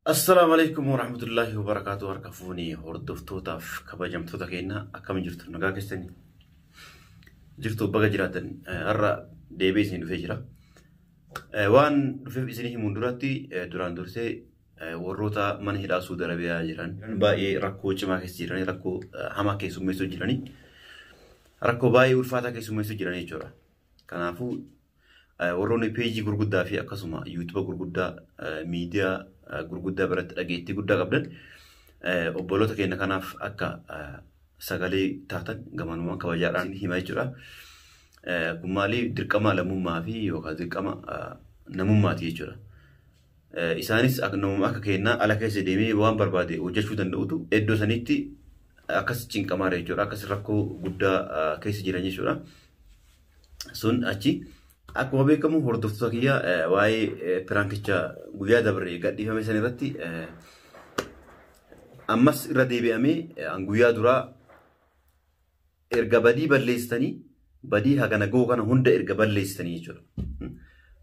Assalaamu alaikum warahmatullaahi wabarakaatuh. Harka fuunee hordoftootaaf kabajamtoota keenya, akkam jirtu? Nagaa keessanii jirtu? Baga jiraatan. Har'a deebi'ee isin dhufee jira. Waan dhufeef isin himuun duratti, duraan dursee warroota mana hidhaa Suudi Arabiyaa jiran baay'ee rakkoo cimaa keessa jiran, rakkoo hamaa keessummeessuu jiranii, rakkoo baay'ee ulfaataa keessummeessuu jiran jechuudha. Kanaafuu warroonni peejii gurguddaa fi akkasuma yuutuuba gurguddaa, miidiyaa gurguddaa biratti dhageettii guddaa qabdan, obboloota keenya kanaaf akka sagalee taatan gamanumaan kabajaadhaan hima jechuudha. Kun maali? Dirqama lammummaa fi yookaan dirqama namummaati jechuudha. Isaanis namuma akka keenyaa ala keessa deemee waan barbaade hojjechuu danda'utu iddoo sanitti akkas cinqamaadha jechuudha. Akkas rakkoo guddaa keessa jiran jechuudha. Sun achi. Akkuma beekamu, hordoftoota kiyya, waa'ee piraankicha guyyaa dabre gadhiifame san irratti ammas irra deebi'amee, guyyaa duraa erga badii balleessitanii, badii hagana ga'u kana hunda erga balleessitanii jechuudha.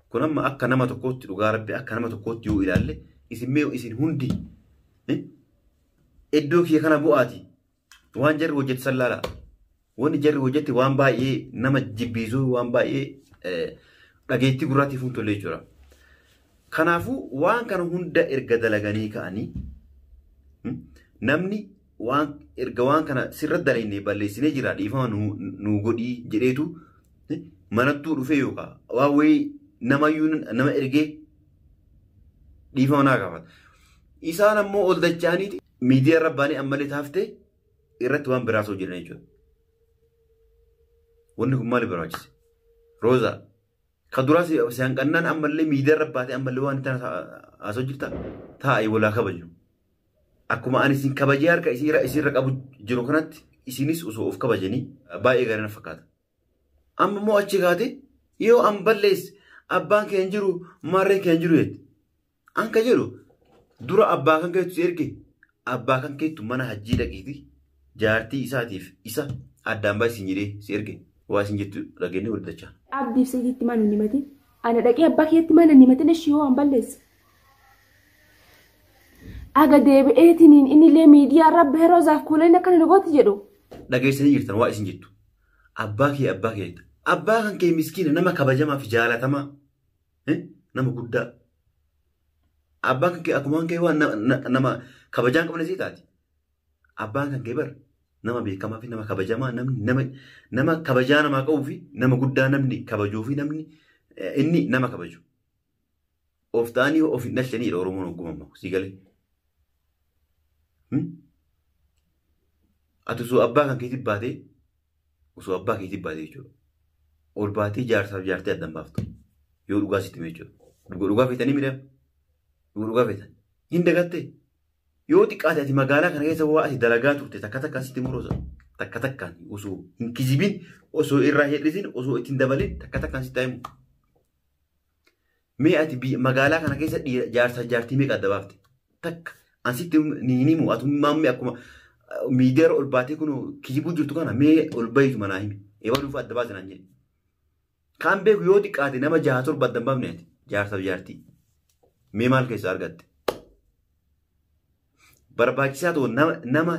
Kun amma akka nama tokkootti, dhugaa Rabbi, akka nama tokkootti yoo ilaalle, isin mee isin hundi iddoo kiyya kana bu'aati waan jarri hojjette san laala. Wanni jarri hojjette waan baay'ee nama jibbiisuu, waan baay'ee dhageettii gurraatiif hin tolle jechuudha. Kanaafuu waan kana hunda erga dalaganii ka'anii, namni waan erga waan kana sirra dalagne, balleessinee jira, dhiifama nu godhii jedheetu manattuu dhufee yookaan waan wayii namayyuu nama ergee dhiifama naa gaafata. Isaan ammoo ol dacha'aniiti miidiyaa irra baanii ammallee taaftee irratti waan biraa osoo jiran jechuudha. Wanni kun maali barbaachise? Roozaa, ka duraa si hanqannaan ammallee miidiyaa irra baatee ammallee waan itti haasoo jirta, taa'ee walaa kabaju. Akkuma ani isin kabajee harka isiirra qabu jiru kanatti, isinis osoo of kabajanii baay'ee gaarii na fakkaata. Amma immoo achi kaate yoo an balleesse abbaan kee hin jiru, maarreen kee hin jiru jetti. An ka jedhu, dura abbaa kan keetu si erge, abbaa kan keetu mana hajjii dhaqiiti jaartii isaatiif isa addaan baay'ee jedhee si erge? Waa isin jettu dhageenye wal dachaa. Abdiif Sayiditti mana hin himatin. Ana dhaqee abbaa keetti mana hin himatin ishii yoo an balleesse. Aga deebi'eetiniin innillee miidiyaa irra bahee Roozaaf kuuleen akkana nu gooti jedhu. Dhageessanii jirtan waa isin jettu. Abbaa kee, abbaa kee jetta. Abbaa kan kee miskiina, nama kabajamaa fi jaalatamaa, nama guddaa. Abbaan kan kee akkuma kan kee waan nama kabajaa hin qabne sii taati. Abbaan kan kee bar nama beekamaa fi nama kabajamaa, namni nama kabajaa namaa qabuu fi nama guddaa namni kabajuu fi namni inni nama kabaju. Of ta'anii of hin dhalchanidha Oromoon hoggumamma sii galee. Ati osoo abbaa kan keetii baatee, osoo abbaa keetii baatee jechuudha. Ol baatee jaarsaaf jaartee addan baaftu. Yoo dhugaa sitti hime jechuudha. Dhugaa feetanii midhaan. Dhugaa feetan. Hin dagattee. Yoo xiqqaate ati magaalaa kana keessa waa ati dalagaa turte takka takkaan sitti muroosa. Takka takkaan, osoo hin kijibin, osoo irraa hir'isin, osoo ittiin dabalin, takka takkaan sitti himu. Mee ati magaalaa kana keessa jaarsaa jaartii meeqa adda baafte? Takka. An sitti ni himu, ati maammee akkuma miidiyaa ol baatee kun kijibuu jirtu kana, mee ol bahitu manaa himi. Eebaa dhufa adda baase naan jedhe. Kan beeku yoo xiqqaate nama jaha torba adda hin baafne ati jaarsaaf jaartii. Mee maal keessa argatte? Barbaachisaa ta'u nama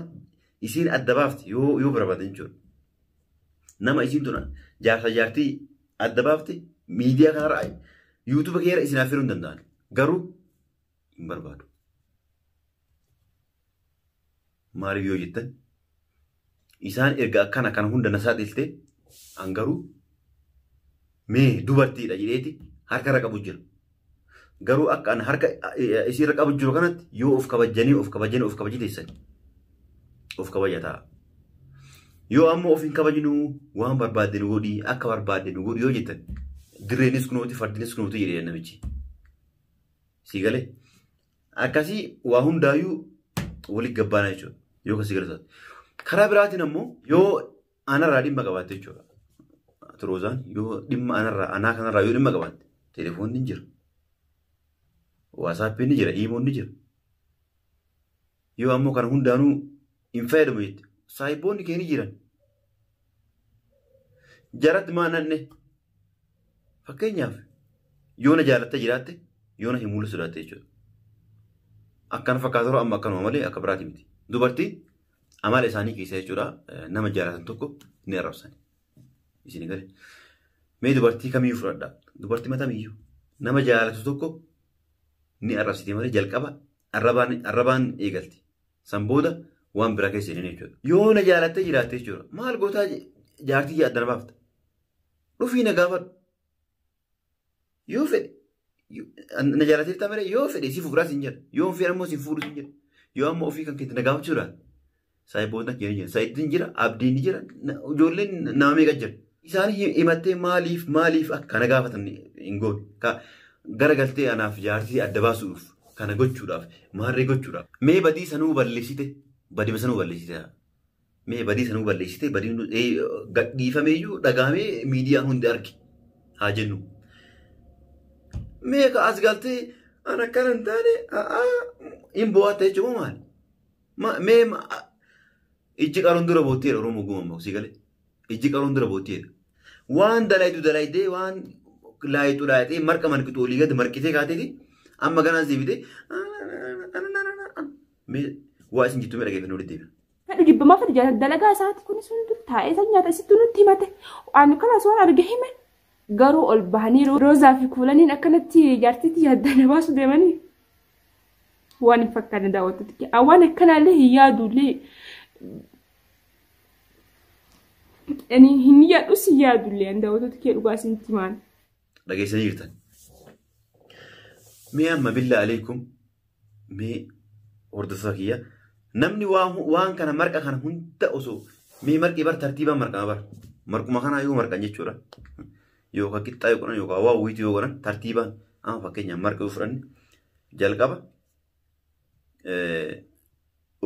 isiin adda baafte yoo barbaadan jechuudha. Nama isiin tun jaarsa jaartii adda baafte miidiyaa kanarra yuutuuba keera isin affeeruu hin danda'an. Garuu hin barbaadu. Maaliif yoo jettan, isaan erga akkana kana hunda na saaxilte, an garuu mee dubartiidha jedheeti harka irra qabu jira. Garuu akka an harka isiirra qabu jiru kanatti, yoo of kabajanii, of kabajanii, of kabaji teessan of kabajataa. Yoo ammoo of hin kabajnu, waan barbaadde nu godhii, akka barbaadde nu godhi yoo jettan, dirreenis kunooti, fardinis kunooti jedhee namichi. Sii galee? Akkasii waa hundaayyuu walitti gabbaana jechuudha. Yoo kasii galataate. Karaa biraatiin ammoo yoo anarraa dhimma qabaatte jechuudha. Roozaan yoo dhimma anarraa, anaa kanarraa yoo dhimma qabaatte, telefoonni ni jira. Waasaappiin ni jira, iimoon ni jira. Yoo ammoo kana hundaanuu hin fayyadamu jette, saayiboonni kee ni jiran. Jaratti maa nanne? Fakkeenyaaf yoo na jaalattee jiraatte, yoo na himuu sodaatte jechuudha. Akkana fakkaatu amma akkanuma malee akka biraati miti. Dubartiin amala isaanii keessa jechuudha nama jaalatan tokko ni arrabsan. Isin galee. Mee dubartii kamiyyuu fudhadhaa. Dubartii matamiyyuu nama jaalatu tokko ni arrabsiti malee jalqaba arrabaan eegalti. San booda waan biraa keessa hin jechuudha. Yoo na jaalattee jiraatte jechuudha. Maal gootaa jaartii addana baafta? Dhufii na gaafadhu. Yoo fedhe na jaalattee malee yoo fedhe si fuudhaa siin jedha. Yoo fedhe ammoo si fuudhu siin jedha. Yoo ammoo ofii kan keetti na gaafachuudha. Saayiboota keenya jira. Saayitiin jira, abdiin jira, ijoolleen nama meeqa jira. Isaan himattee maaliif maaliif akkana gaafatan hin goone. Garagaltee anaaf jaartii adda baasuudhaaf kana gochuudhaaf maarree gochuudhaaf. Mee badii sanuu balleessite badii sanuu balleessite. Mee badii sanuu balleessite badiin gadhiifameeyyuu dhagahamee miidiyaan hundi arge haa jennu. Mee ka as galtee ana akkana hin taane hin bo'aatta jechuun maali? Mee ijji qaroon dura bootteera Oromoo gumamu si galee. Ijji qaroon dura bootteera. Waan dalaytu dalaydee waan laayitu laayitee marqa marqitu olii gadi marqitee kaateeti amma ganaan deebitee waa isin jettu mee dhageeffannoo deddeebi'a. Fedhu jibbamaa fedhu jaalata dalagaa isaati kunis hundi taa'ee isa nyaata isitti nutti himate. Ani kanas waan arge hime. Garuu ol bahanii Roozaa fi Kuulaniin akkanatti jaartiitti yaaddana baasu deemanii. Waan hin fakkaanne daawwattoota. Waan akkanaallee hin yaadullee. Ani hin yaadus hin yaadullee daawwattoota kee dhugaa isinitti himaan. Dhageessanii jirtan. Mee amma billaa aleekum mee hordoftoota kiyya namni waan kana marqa kana hunda osoo mee marqi bar tartiibaan marqama bar marquma kanaa yoo marqan jechuudha. Yookaan qixxaa yoo godhan yookaan waa wayiitu yoo godhan tartiibaan amma fakkeenyaaf marqa yoo fudhanne jalqaba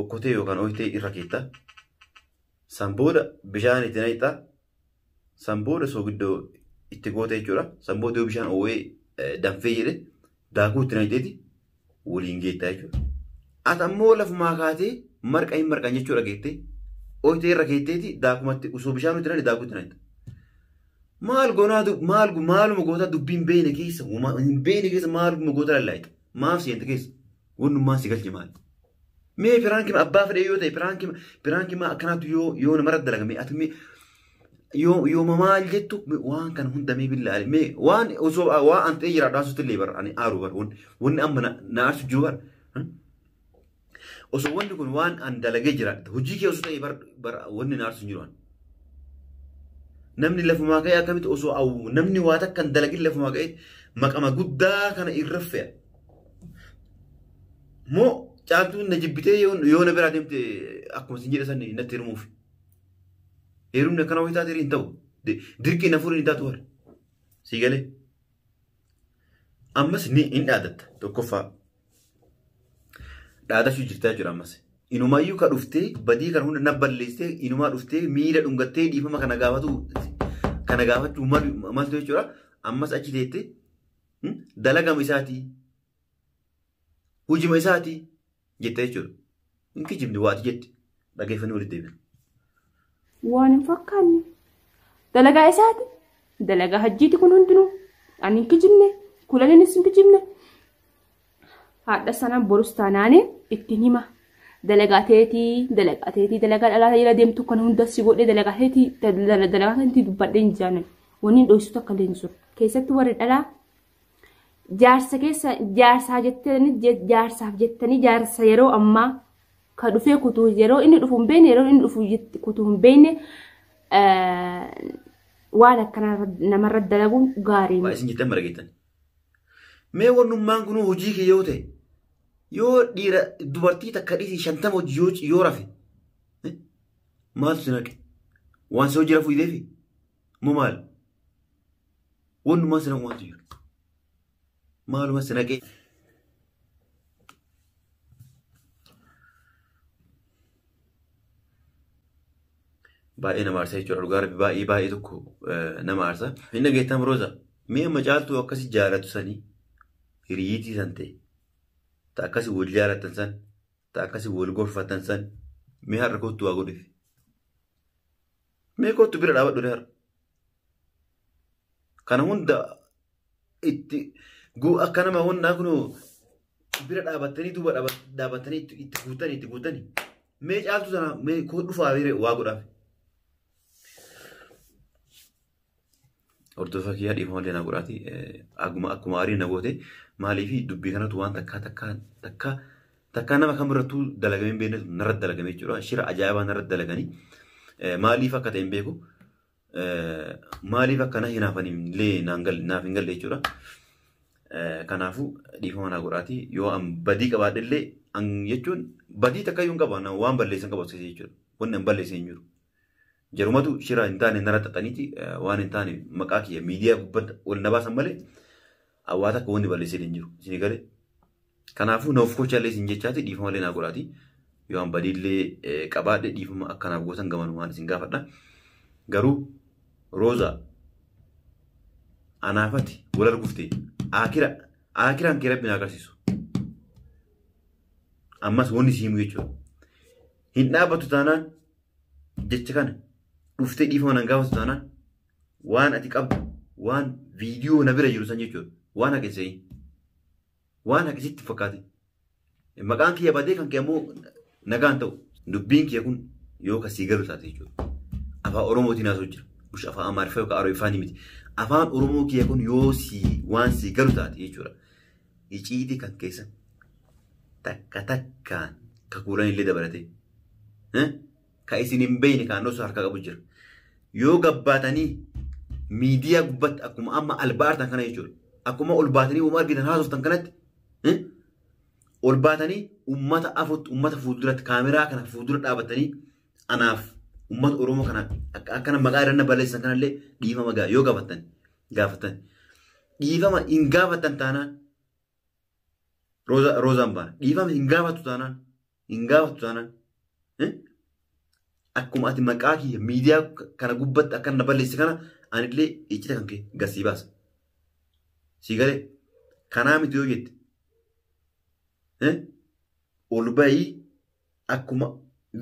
okkotee yookaan ooyitee irra keetta. San booda bishaan itti naqxa. San booda soogiddo itti goote jechuudha. San booda yoo bishaan oowwee danfee jedhe daakuu itti naqxeeti waliin geettaa jechuudha. Ati ammoo lafumaa kaatee marqa hin marqan jechuudha geettee ooyitee irra keetteeti daakumatti osoo bishaan itti naqxe daakuu itti naqxa. Maal goonaa maal maaluma gootaa dubbii hin beekne keessa hin beekne keessa maaluma gootaa lallaayita. Maaf seente keessa wannummaan si galche maali? Mee piraankii abbaa fedhe yoo ta'e piraankii akkanaatu yoo namarra dalagame ati mee yoo maal jettu waan kana hunda mee billaale mee waan osoo waan an ta'ee jiraadhu haasutti illee bara ani aaru bara wanni amma na aarsu jiru bara. Osoo wanni kun waan an dalagee jiraadhu hojii kee osoo ta'e bara wanni na aarsu jiru. Namni lafumaa ka'ee akkamitti osoo namni waa takka hin dalagin lafumaa ka'ee maqama guddaa kana irra fe'a. Moo caaltuun na jibbitee yoo na biraa deemte akkuma isin jedhe san natti heerumuuf. Heerumni akkana wayii taatee hin ta'u. Dirqii na fuudhin hin taatu warra. Sii galee. Ammas ni hin dhaadatta tokkoffaa. Dhaadachuu jirtaa jechuudha ammas. Inumaayyuu ka dhuftee badii kana hunda na balleessitee inumaa dhuftee miila dhungattee dhiifama kana gaafatu kana gaafachuu maltu jechuudha. Ammas achi teettee dalagama isaatii hujima isaatii jette jechuudha. Hin kijibne waati jette dhageeffannee walitti deebina. Waan hin fakkaanne dalagaa isaati dalagaa hajjiiti kun hundinuu ani hin kijibne Kuulaniinis hin kijibne haadha sana borus taanaanii ittiin hima. Dalagaa teetii dalagaa teetii dalagaa dhalaa jala deemtu kan hunda si godhee dalagaa teetii dalagaa teetii dubbadhee hin jaanan wanni hin dho'isu takka illee hin jiru. Keessatti warri dhalaa jaarsa keessa jaarsaa jettanii jaarsaaf jettanii jaarsa yeroo ammaa ka dhufee kutuu yeroo inni dhufu hin beekne yeroo inni dhufu kutuu hin beekne waan akkanaa namarra dalaguun gaarii Waa isin jettan mara geettan. Mee wannummaan kun hojii kee yoo ta'e yoo dhiira dubartii takka dhiisii 50 hojii yoo rafe maaltu si naqe? Waan si hojii rafuu ideefi? Moo maal? Wannummaan si naqu maaltu jira? Maaluma si naqee? Baay'ee nama aarsa jechuudha. Dhugaa rabbi baay'ee baay'ee tokko nama aarsa. Hin dhageettan Rooza. Mee amma caaltuu akkasii jaalatu sanii hiriyiitii san ta'e ta akkasii wal jaalatan san ta akkasii wal gorfatan san mee har'a kottu waa godhuuf. Mee kottu bira dhaabadhu har'a. Kana hunda itti akka nama honnaa kunoo Bira dhaabattanii duuba dhaabattanii itti guutanii itti guutanii. Mee caaltu sana mee koo dhufaa waa godhaaf. Hordofaa kiyyaa dhiifama illee na godhaati. Akkuma aarii na goote maaliif dubbii kanatu waan takkaa takkaa takkaa takkaa nama kamirrattuu dalagamee hin beeknetu narratti dalagame jechuudha. Shira ajaa'ibaa narratti dalaganii maaliif akka ta'e hin beeku. Maaliif akka na hinaafan illee naaf hin galle jechuudha. Kanaafuu dhiifama naa godhaati. Yoo an badii qabaadhe illee jechuun badii takka iyyuu hin qabu waan balleessan qabu as jechuudha. Wanni an balleesse hin jiru. Jarumatu shira hin taane narra xaxaniiti waan hin taane maqaa kiyya miidiyaa gubbatti ol na baasan malee waa takka wanni balleessee hin jiru. Isin galee. Kanaafuu na of kochallee isin jechaati dhiifama illee naa godhaati. Yoo an badii illee qabaadhe dhiifama akkanaaf gootan gamanumaan isin gaafadha. Garuu Rooza anaafati wal argufte akiraan kee rabbi na agarsiisu. Ammas wanni si himu jechuudha. Hin dhaabbattu taanaan jecha kana dhuftee dhiifama nan gaafatu taanaan waan ati qabdu waan viidiyoo na bira jiru san jechuudha. Waan haqe waan haqe sitti fakkaate. Maqaan kiyya badee kan kee ammoo nagaan ta'u dubbiin kiyya kun yoo kasii galu taate jechuudha. Afaan Oromootiin haasa'u jira. Bush afaan Amaariffaa yookaan Oromiffaa ni miti. Afaan Oromoo kiyya kun yoo waan sii galu taate jechuudha. Iciitii kan keessa takka takkaan kakuulan illee dabalatee. Ka isin hin beekne kan osoo harka qabu jira. Yoo gabbaatanii miidiyaa gubbatti akkuma amma albaartan kana jechuudha. Akkuma ol baatanii uuma argitan haasoftan kanatti ol baatanii uummata afutti uummata fuulduratti kaameraa kana fuuldura dhaabatanii anaaf uummata Oromoo kana akkana maqaa irra balleessan kanallee dhiifama yoo gaafatan dhiifama hin gaafatan taanaan Roozaan baana dhiifama hin gaafatu taanaan akkuma ati maqaa kiyya miidiyaa kana gubbatti akkana na balleesse kana anillee iccita kan kee gasii baasa. Si galee kanaa miti yoo jette ol bahii akkuma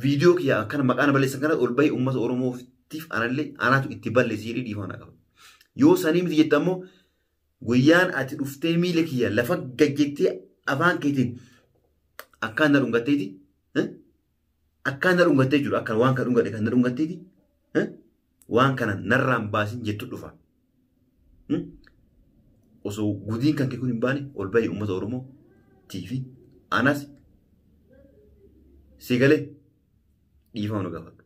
viidiyoo kiyya akkana maqaa na balleessan kana ol bahii uummata Oromootiif anallee anaatu itti balleesse jedhee dhiifama na qaba. Yoo sanii miti jette ammoo guyyaan ati dhuftee miila kiyya lafa gajjettee afaan keetiin akkaan na dhungatteeti. Akkaan na dhungattee jiru akkan waan kana dhungadhe kan na dhungatteeti waan kana narraan baasin jettu dhufa. Osoo gudiin kan kee kun hin baane ol bahii uummata Oromoo tiifi anas si galee dhiifama nu gaafadhu.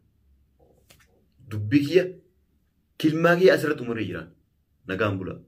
Dubbii kiyya kilmaa kiyya asirratti umuree jira. Nagaan bulaa.